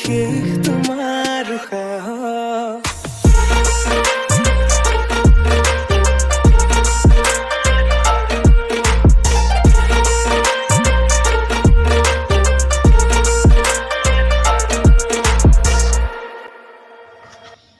শেষ তোমাৰ উশাহ।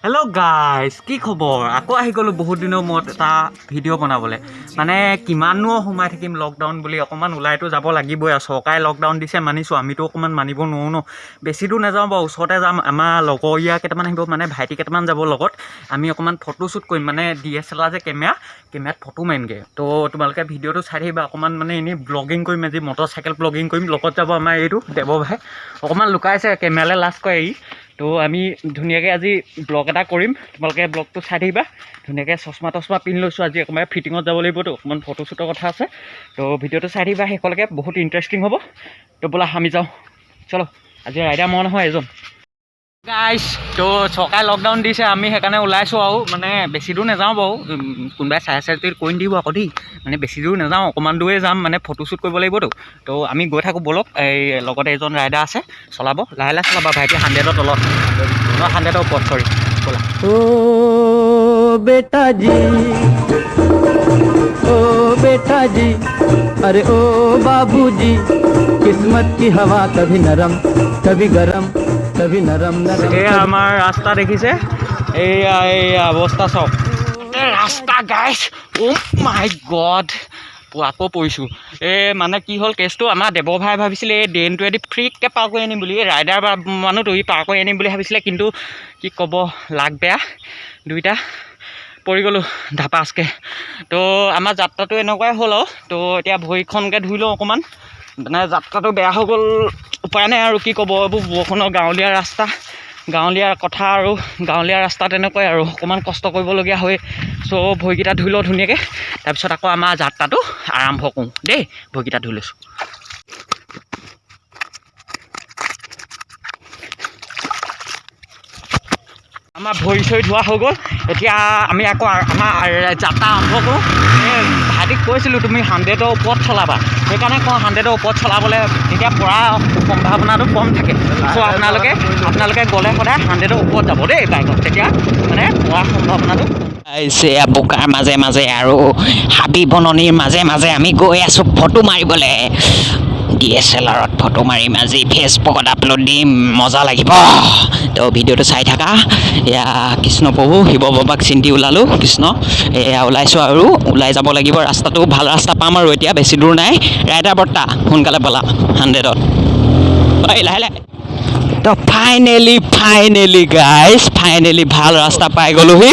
হেল্ল' গাইজ, কি খবৰ? আকৌ আহি গ'লোঁ বহুত দিনৰ মূৰত এটা ভিডিঅ' বনাবলৈ। মানে কিমাননো সোমাই থাকিম লকডাউন বুলি, অকণমান ওলাইতো যাব লাগিবই আৰু। চৰকাৰে লকডাউন দিছে মানিছোঁ, আমিতো অকণমান মানিব নোৱাৰোঁ ন। বেছি দূৰ নাযাওঁ বাৰু, ওচৰতে যাম। আমাৰ লগৰীয়া কেইটামান আহিব, মানে ভাইটি কেইটামান যাব লগত। আমি অকণমান ফটোশ্বুট কৰিম, মানে DSLR যে কেমেৰা, কেমেৰাত ফটো মাৰিমগৈ। তো তোমালোকে ভিডিঅ'টো চাই থাকিবা। অকণমান মানে এনেই ব্লগিং কৰিম আজি, মটৰচাইকেল ব্লগিং কৰিম। লগত যাব আমাৰ এইটো দেৱ ভাই, অকণমান লুকাইছে, কেমেৰালৈ লাজ কৰে ই। তো আমি ধুনীয়াকৈ আজি ব্লগ এটা কৰিম, তোমালোকে ব্লগটো চাই থাকিবা। ধুনীয়াকৈ চশমা তচমা পিন্ধি লৈছোঁ আজি, অকণমান ফিটিঙত যাব লাগিবতো, অকণমান ফটোশ্বুটৰ কথা আছে। তো ভিডিঅ'টো চাই থাকিবা শেষলৈকে, বহুত ইণ্টাৰেষ্টিং হ'ব। তো ব'লা আমি যাওঁ, চলো। আজি ৰাইডাৰ মই নহয় এজন। গাইছ, তো চৰকাৰে লকডাউন দিছে, আমি সেইকাৰণে ওলাইছোঁ আৰু। মানে বেছি দূৰ নাযাওঁ বাৰু, কোনোবাই চাই চাই যদি কৈ নিদিব আকৌ দেই। মানে বেছি দূৰ নাযাওঁ, অকণমান দূৰে যাম, মানে ফটোশ্বুট কৰিব লাগিবতো। তো আমি গৈ থাকোঁ ব'লক। এই লগতে এজন ৰাইডাৰ আছে, চলাব লাহে লাহে চলাব ভাইটি, 100ৰ তলত, নহয় 100ৰ ওপৰত, চৰি। ব'লা। ओ बेटा जी, ओ बेटा जी, अरे ओ बाबूजी, किस्मत की हवा कभी नरम कभी गरम, कभी नरम नरम। এয়া আমাৰ ৰাস্তা দেখিছে, এইয়া এইয়া অৱস্থা চাওক। এই ৰাস্তা গাইছ, অ' মাই গড, আকৌ পৰিছোঁ। এই মানে কি হ'ল কেছটো, আমাৰ দেৱ ভাই ভাবিছিলে এই ড্ৰেইনটোৱেদি ফ্ৰীকৈ পাৰ কৰি আনিম বুলি, এই ৰাইডাৰ বা মানুহটো ই পাৰ কৰি আনিম বুলি ভাবিছিলে, কিন্তু কি ক'ব, লাক বেয়া, দুইটা পৰি গ'লোঁ ধাপাচকৈ। তো আমাৰ যাত্ৰাটো এনেকুৱাই হ'ল আৰু। তো এতিয়া ভৰিখনকে ধুই লওঁ অকণমান, মানে যাত্ৰাটো বেয়া হৈ গ'ল, উপায় নাই আৰু কি ক'ব। এইবোৰ বৰষুণৰ গাঁৱলীয়া ৰাস্তা, গাঁৱলীয়া কথা আৰু গাঁৱলীয়া ৰাস্তা তেনেকুৱাই আৰু, অকণমান কষ্ট কৰিবলগীয়া হয়। চ' ভৰিকেইটা ধুই লওঁ ধুনীয়াকৈ, তাৰপিছত আকৌ আমাৰ যাত্ৰাটো আৰম্ভ কৰোঁ দেই। ভৰিকেইটা ধুই লৈছোঁ। আমাৰ ভৰি চৰি ধোৱা হৈ গ'ল, এতিয়া আমি আকৌ আমাৰ যাত্ৰা আৰম্ভ কৰোঁ। এই ভাইটিক কৈছিলোঁ তুমি 100ৰ ওপৰত চলাবা, সেইকাৰণে কওঁ 100ৰ ওপৰত চলাবলৈ, তেতিয়া পৰা সম্ভাৱনাটো কম থাকে। চ' আপোনালোকে গ'লে সদায় 100ৰ ওপৰত যাব দেই বাইকত, তেতিয়া মানে পৰা সম্ভাৱনাটো কম। এয়া বোকাৰ মাজে মাজে আৰু হাবি বননিৰ মাজে মাজে আমি গৈ আছোঁ ফটো মাৰিবলৈ। DSLRত ফটো মাৰিম আজি, ফেচবুকত আপলোড দিম, মজা লাগিব। তো ভিডিঅ'টো চাই থাকা। এয়া কৃষ্ণ প্ৰভু শিৱ বাবাক চিন্তি ওলালোঁ, কৃষ্ণ। এয়া ওলাইছোঁ আৰু ওলাই যাব লাগিব, ৰাস্তাটো ভাল ৰাস্তা পাম আৰু এতিয়া বেছি দূৰ নাই। ৰাইডাৰ বৰ্তা সোনকালে ব'লা 100ত, ঐ লাহে লাহে। তো ফাইনেলি গাইজ, ফাইনেলি ভাল ৰাস্তা পাই গ'লোহি।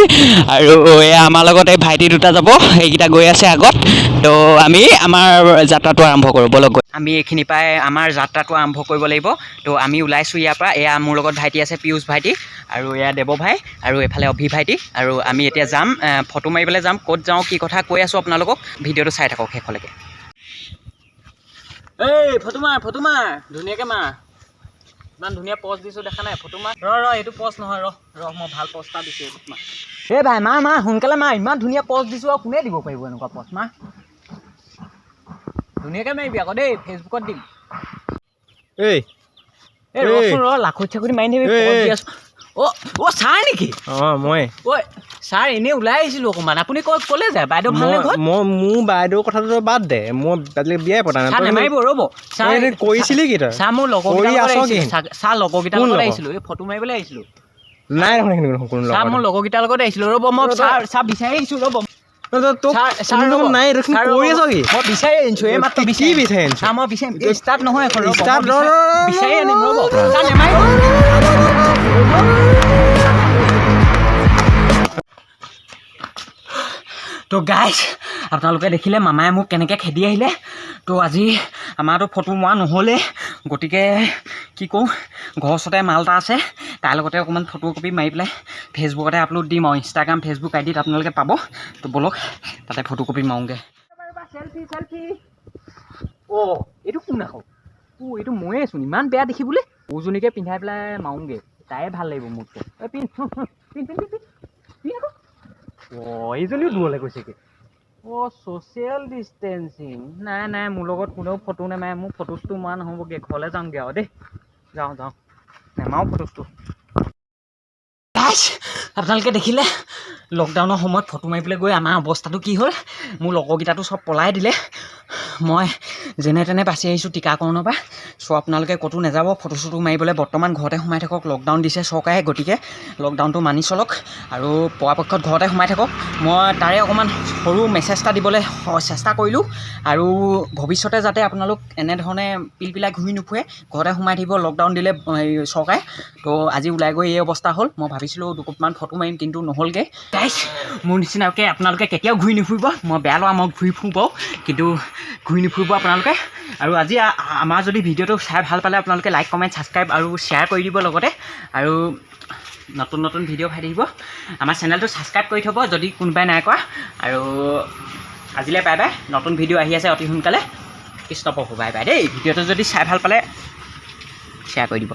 আৰু এয়া আমাৰ লগত এই ভাইটি দুটা যাব, সেইকেইটা গৈ আছে আগত। তো আমি আমাৰ যাত্ৰাটো আৰম্ভ কৰোঁ ব'লক গৈ। আমি এইখিনি পাই আমাৰ যাত্ৰাটো আৰম্ভ কৰিব লাগিব। তো আমি ওলাইছোঁ ইয়াৰ পৰা। এয়া মোৰ লগত ভাইটি আছে, পীয়ুষ ভাইটি, আৰু এয়া দেৱ ভাই, আৰু এইফালে অভি ভাইটি। আৰু আমি এতিয়া যাম, ফটো মাৰিবলৈ যাম। ক'ত যাওঁ কি কথা কৈ আছোঁ আপোনালোকক, ভিডিঅ'টো চাই থাকক শেষলৈকে। এই ফটো মাৰ, ফটো মাৰ, ধুনীয়াকৈ মাৰ। ইমান ধুনীয়া প'জ দিছোঁ দেখা নাই, ফটো মাৰ। ৰ ৰ, এইটো প'জ নহয়, ৰ ৰ, মই ভাল প'জ এটা দিছোঁ, এইটোত মাৰ। এই ভাই মাৰ মাৰ, সোনকালে মাৰ, ইমান ধুনীয়া প'জ দিছোঁ আৰু কোনে দিব পাৰিব এনেকুৱা প'জ। মাৰ ধুনীয়াকৈ মাৰিবি আকৌ দেই, ফেচবুকত দিম। এই। এই ৰচোন ৰ, লাখুটি চাখুটি মাৰি নিবি, এই, প'জ দি এই। আছোঁ। অ' অ' ছাৰ নেকি? অঁ মই। ঐ ছাৰ, এনেই ওলাই আহিছিলোঁ অকণমান, আপুনি ক'লে যায়? বাইদেউ ভালনে ঘৰত? মই মোৰ বাইদেউৰ কথাটো তই বাদ দে, মই আজিলৈকে বিয়াই পতা নাই। ছাৰ নেমাৰিব, ৰ'ব ছাৰ। তই এনেই কৰিছিলি কি তই? ছাৰ মোৰ লগৰকেইটাৰ কৰি লগত আছ আহিছিলোঁ। কি? ছাৰ লগৰকেইটাৰ কোন লগত লগৰ? আহিছিলোঁ, এই ফটো মাৰিবলৈ আহিছিলোঁ। নাই দেখোন এইখিনি কোনো ছাৰ লগৰ। মোৰ লগৰকেইটাৰ লগত আহিছিলোঁ, ৰ'ব মই ছাৰ বিচাৰি আহিছোঁ, ৰ'ব। তই তোক ছাৰ, কোনো ৰ'ব। নাই দেখোন, ছাৰ, কৰি ৰ'ব। আছ কি? মই বিচাৰি আনিছোঁ, এই মাত্ৰ কি বিচাৰি বিচাৰি আনিছ? ছাৰ, মই বিচাৰিম। এই ষ্টাৰ্ট নহয় এখন, ৰ'ব। ষ্টাৰ্ট মই ৰ, ৰ, ৰ, ৰ, বিচাৰি আনিম, ৰ'ব। ছাৰ, নেমাৰিব। তো গাইজ, আপোনালোকে দেখিলে মামাই মোক কেনেকৈ খেদি আহিলে। তো আজি আমাৰতো ফটো মৰা নহ'লেই, গতিকে কি কৰোঁ, ঘৰৰ ওচৰতে মাল এটা আছে, তাৰ লগতে অকণমান ফটো কপি মাৰি পেলাই ফেচবুকতে আপলোড দিম আৰু ইনষ্টাগ্ৰাম ফেচবুক আই ডিত আপোনালোকে পাব। তো ব'লক তাতে ফটো কপি মাৰোঁগৈ। Selfie selfie. অ' এইটো কোন আকৌ? অ' এইটো ময়েচোন, ইমান বেয়া দেখিবলৈ। সৰুজনীকে পিন্ধাই পেলাই মাৰোঁগৈ, তায়ে ভাল লাগিব মোতকৈ। ঐ পিন্ধ, পিন্ধ, পিন্ধ, পিন্ধ, পিন্ধ আকৌ। অ' এইজনীও দূৰলৈ গৈছেগৈ। অ' ছ'চিয়েল ডিষ্টেঞ্চিং। নাই নাই, মোৰ লগত কোনেও ফটো নেমাৰে, মোৰ ফটো চটো মৰা নহ'বগৈ, ঘৰলৈ যাওঁগৈ আৰু দেই। যাওঁ যাওঁ। নেমাৰো ফটো। গাইছ, আপোনালোকে দেখিলে লকডাউনৰ সময়ত ফটো মাৰিবলৈ গৈ আমাৰ অৱস্থাটো কি হ'ল। মোৰ লগৰকেইটাতো চব পলাই দিলে, মই যেনে তেনে বাচি আহিছোঁ টীকাকৰণৰ পৰা। চ' আপোনালোকে ক'তো নাযাব ফটো চটো মাৰিবলৈ, বৰ্তমান ঘৰতে সোমাই থাকক। লকডাউন দিছে চৰকাৰে, গতিকে লকডাউনটো মানি চলক আৰু পৰাপক্ষত ঘৰতে সোমাই থাকক। মই তাৰে অকণমান সৰু মেছেজ এটা দিবলৈ চেষ্টা কৰিলোঁ আৰু ভৱিষ্যতে যাতে আপোনালোক এনেধৰণে পিলপিলাই ঘূৰি নুফুৰে, ঘৰতে সোমাই থাকিব। লকডাউন দিলে এই চৰকাৰে। তো আজি ওলাই গৈ এই অৱস্থা হ'ল। মই ভাবিছিলোঁ দুকোপমান ফটো মাৰিম, কিন্তু নহ'লগৈ। গাইছ, মোৰ নিচিনাকৈ আপোনালোকে কেতিয়াও ঘূৰি নুফুৰিব। মই বেয়া ল'ৰা, মই ঘূৰি ফুৰোঁ বাৰু, কিন্তু ঘূৰি নুফুৰিব আপোনালোকে। আৰু আজি আমাৰ যদি ভিডিঅ'টো চাই ভাল পালে, আপোনালোকে লাইক, কমেণ্ট, ছাবস্ক্ৰাইব আৰু শ্বেয়াৰ কৰি দিব লগতে। আৰু নতুন নতুন ভিডিঅ' পাই থাকিব। আমাৰ চেনেলটো ছাবস্ক্ৰাইব কৰি থ'ব যদি কোনোবাই নাই কৰা। আৰু আজিলৈ বাই বাই। নতুন ভিডিঅ' আহি আছে অতি সোনকালে। কৃষ্ণ প্ৰভু, বাই বাই দেই। ভিডিঅ'টো যদি চাই ভাল পালে, শ্বেয়াৰ কৰি দিব।